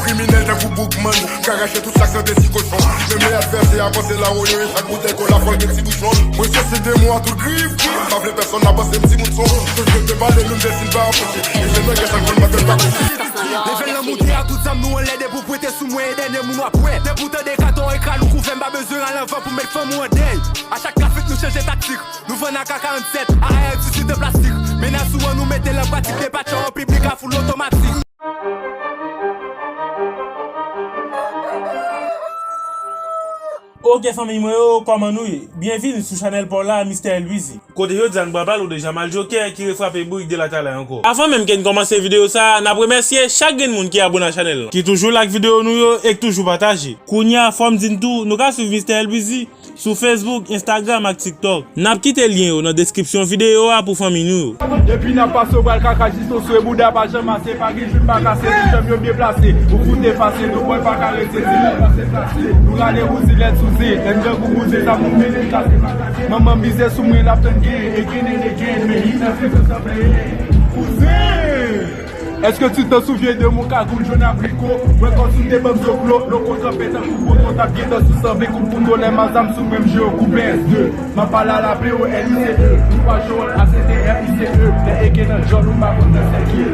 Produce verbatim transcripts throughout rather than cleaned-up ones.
Kriminèl tankou Boukman, ka rache tout sa k sante ti kochon. Menm lè advèsè a panse lawo yo, e chak boutèy kola fòl gen ti bouchon. Mwen se se demon a tout grif, grif. Pa vle pèsonn avanse m ti bout son. Tout yo te pale, nou te sin pa anpeche. E se nèg sa konn pa tèt pa kouche. Level lan moute a tout zam nou anlè, depi w pwente sou mwen, e dènye moun w ap wè. Depi w tande katon ekral ou kouvè, m pa bezwen al anvan pou met fanm ou an dèy. A chak trafik nou chanje taktik. Nou vann ak A karanntsèt, A R dizuit an plastik. Menas ou an nou mete l an pratik, depatcha an piblik a foul otomatik. Ok fanmi mwen yo, kòman nou ye? Byenvini sou chanèl pa w la, Mistè Elwizi. Kote jodi a nou pral pale w de Jamal Joker ki refrape bourik de Latalay ankò. Avan menm ke n kòmanse videyo sa a, n ap remèsye chak grenn moun ki abone a chanèl lan, ki toujou like videyo nou yo e k toujou pataje. Kounye a, fò m di n tou, nou ka swiv Mistè Elwizi sou Facebook, Instagram ak TikTok. N ap kite lyen yo nan deskripsyon videyo a pou fanmi nou yo. Depi n ap pase w pral kaka jis nou swe bouda pa janm ase, pa gen jou n pa kase, tout janm yo byen plase. Ou fout efase, nou bòy pa ka rete, di nou pase plase. Nou rale wouzi lèd souze, lèn grangou bouze, sa pou mele plase. Manman mize sou mwen, l ap tann gen, e gen, e gen, men li nan se sanble. Kouzen! Èske tu te souviens de mon cagoule jaune abricot? Mwen kòm sou de banm zoklo, loko kanpe tankou poto, t ap gen dan sou san ven kout kouto, lè m a zam sou mwen, m jwe yo koupe S de. M ap pale a la P O L I C E, nou pa jwe wòl A C T R I C E, lè eke nan djòl ou pa konn nan sèkil.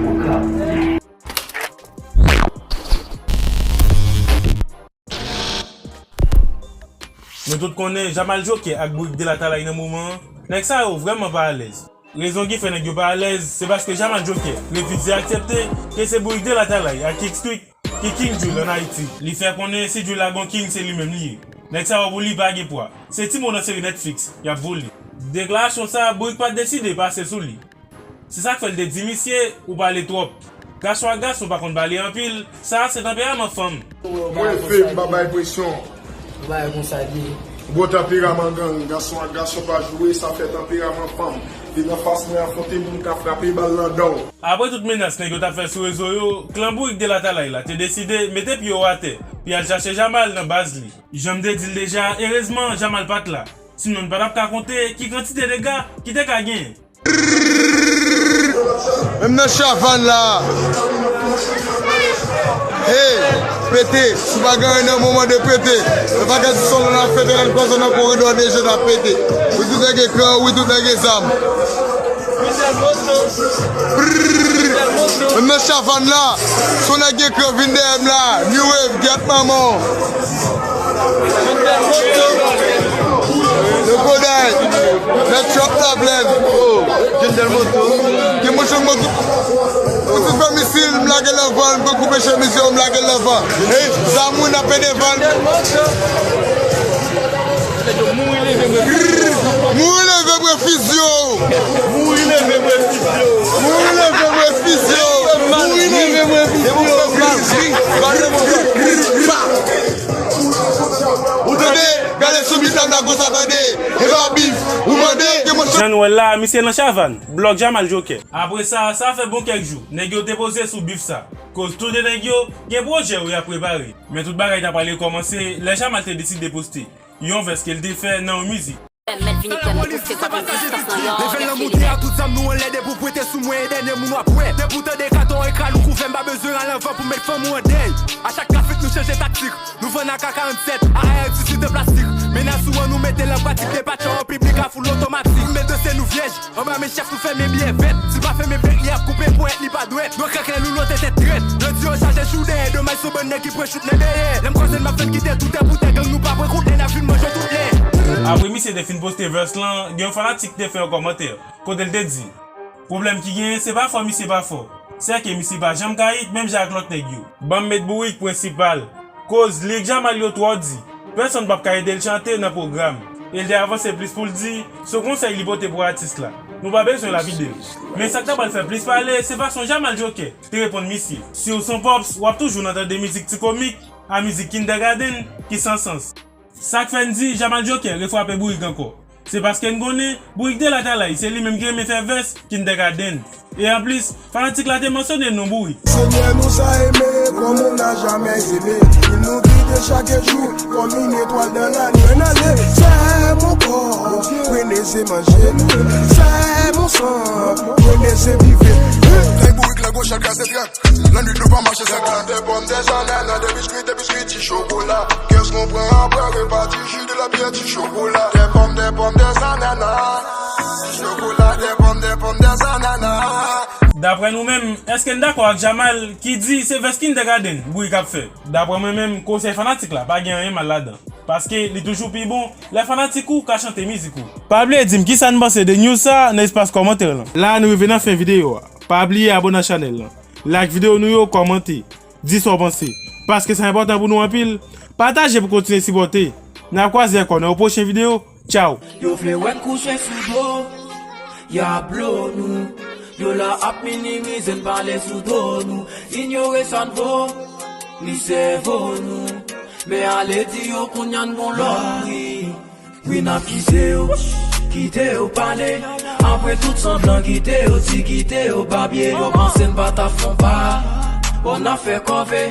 Nou tout konnen Jamal Joker ak Bourik de Latalay nan moman an. Nèg sa yo vrèman pa alèz. Rezon ki fè nèg yo pa alèz, se paske Jamal Joker refize aksepte ke se Bourik de Latalay ak Kick Street ki king drill ann Ayiti. Li fè konnen si drill la gon king, se li menm li ye. Nèg sa yo pou li pa gen pwa. Se ti mo nan seri Netflix y ap vole. Deklarasyon sa a, Bourik pa t deside pase sou li. Se sa k fè l te di misye, ou pale twòp. Gason ak gason pa konn pale anpil, sa a se tanperaman fanm. Mwen fè m pa bay presyon. Ou bay konsa li ye. Gwo tanperaman gang, gason ak gason pa jwe, sa fè tanperaman fanm. Vin anfas mwen afwonte moun ka frape bal nan dan w. Apre tout menas nèg yo t ap fè sou rezo yo, klan Bourik de Latalay la te deside mete pye yo atè, pou y al chache Jamal nan baz li. Jan m te di l deja, erezman Jamal pa t la. Sinon n pa t ap ka konte ki kantite dega ki te ka genyen. Menm nan chavann la. Hey, pete, si w pa gen anyen nan moman de pete. Nan pa gen ti son nan fete, nan pwazon nan koridò deje n ap pete. Wi tout nèg gen kran, wi tout nèg gen zam. Brrr. Menm nan chavann la, si w nèg gen kran vin dèyè m la, New Wave, gyèt manman w. Yo koday, nan trap la plèn. Oh, Jindal Moto. Gen mouchon mwen ki, mwen ki fè misil, m lage l anvan l, m koupe chemiz yo, m lage l anvan. Hey, zam ou n ap pede vann. Mouri leve mwen fizye w. Mouri leve mwen fizye w. Mouri leve mwen fizye w. Mouri leve mwen fizye w. Ou tande? Gade sou bit la, m la konsa tande. E pa bif. Ou mande, ke mwen. Jan nou wè l la, misye nan chavann. Blòk Jamal Joker. Apre sa, sa fè bon kèk jou, nèg yo te poze sou bif sa. Koz tou de nèg yo gen pwojè yo y ap prepare. Men tout bagay ta pral rekòmanse lè Jamal te deside poste yon vès ke l te fè nan yon mizik. Mèt vini pèmèt ou fè kwak rezistans lan, yo. Level lan moute a tout zam nou anlè, depi w pwente sou mwen, e dènye moun w ap wè. Depi w tande katon ekral ou kouvè, m pa bezwen al anvan pou met fanm ou an dèy. A chak trafik nou chanje taktik. Nou vann ak A karanntsèt, A R dizuit an plastik. Menas ou an nou mete l an pratik, depatcha an piblik a foul otomatik. M met danse nou vyèj. Anba men chèf nou fèmen byè vèt. Si pa fèmen bèk li ap koupe ponyèt li pa dwèt. Nou krak lè loulou tèt tèt trèt. Yo di yo chaje chou dèyè do may sou bann nèg ki pran chout nan dèyè. Lè m kwaze l m ap fè l kite toutè pou tè gang nou pa pran kout lè n ap vin manje tout lè. Apre misye te fin poste vès lan, gen yon fanatik te fè yon kòmantè kote l te di, pwoblèm ki genyen se pa fò misye pa fò, sèke misye pa janm ka hit menm jan ak lòt nèg yo. Ban m met bourik prensipal. Koz lirik Jamal yo twò di, pèsonn p ap ka ede l chante nan pwogram. E l te avanse plis pou l di, se yon konsèy li pote pou atis la. Nou pa bezwen lapide l. Men sa k ta pral fè plis pale, se fason Jamal Joker te reponn misye. Si w s on pops, w ap toujou nan tande mizik ti komik a mizik kindergarten ki san sans. Sa k fè n di Jamal Joker refrape bourik ankò. Se paske n konnen Bourik de Latalay se li menm ki renmen fè vès kindergarten. E anplis, fanatik la te mansyone non Bourik. Seigneur nous a aimés comme on n'a jamais aimé. Il nous guide chaque jour comme une étoile dans la nuit. Ann ale, c'est mon corps, prenez et mangez. C'est mon sang, prenez et buvez. Hey, Bourik la Pwochèn kase trant, lannwit nou pa mache san trant. Des pommes, des ananas, des biscuits, des biscuits, ti chokola. Kès konpran apre repa, ti ji de la bière, ti chokola. Des pommes, des pommes, des ananas, ti chokola. Des pommes, des pommes, des ananas. Daprè nou menm, èske n dakò ak Jamal ki di se vès kindergarten Bourik ap fè? Daprè mwen menm, konsèy fanatik la, pa gen anyen mal ladan. Paske li toujou pi bon lè fanatik ou ka chante mizik ou. Pa bliye di m kisa n panse de news sa nan espas kòmantè lan. La nou rive nan fen videyo a. Pa bliye abone ak chanèl lan. Like videyo nou yo, kòmante. Di sa w panse. Paske sa enpòtan pou nou anpil. Pataje pou kontinye sipòte. N ap kwaze ankò nan yon pwochen videyo. Tchaw! Yo vle wè n kouche sou do, y ap blo nou. Yo la ap minimize n, pale sou do nou. Inyore sa n vo, li sèvo nou. Men ale di yo kounye a n gon lòt pri. Wi, n ap kite yo, kite yo pale. Apre tout sanblan, kite yo di, kite yo babye. Yo panse n pa t ap fon pa. Bon, n ap fè kòve.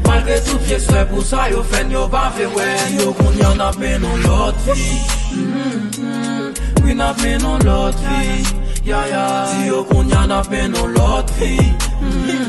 Malgre tout vye swè pou sa yo fè n, yo pa vle wè n. Yo kounye a n ap mennen yon lòt vi. Mm, mm. Wi, n ap mennen yon lòt vi. Ya, ya. Di yo kounye a n ap mennen yon lòt vi. Mm.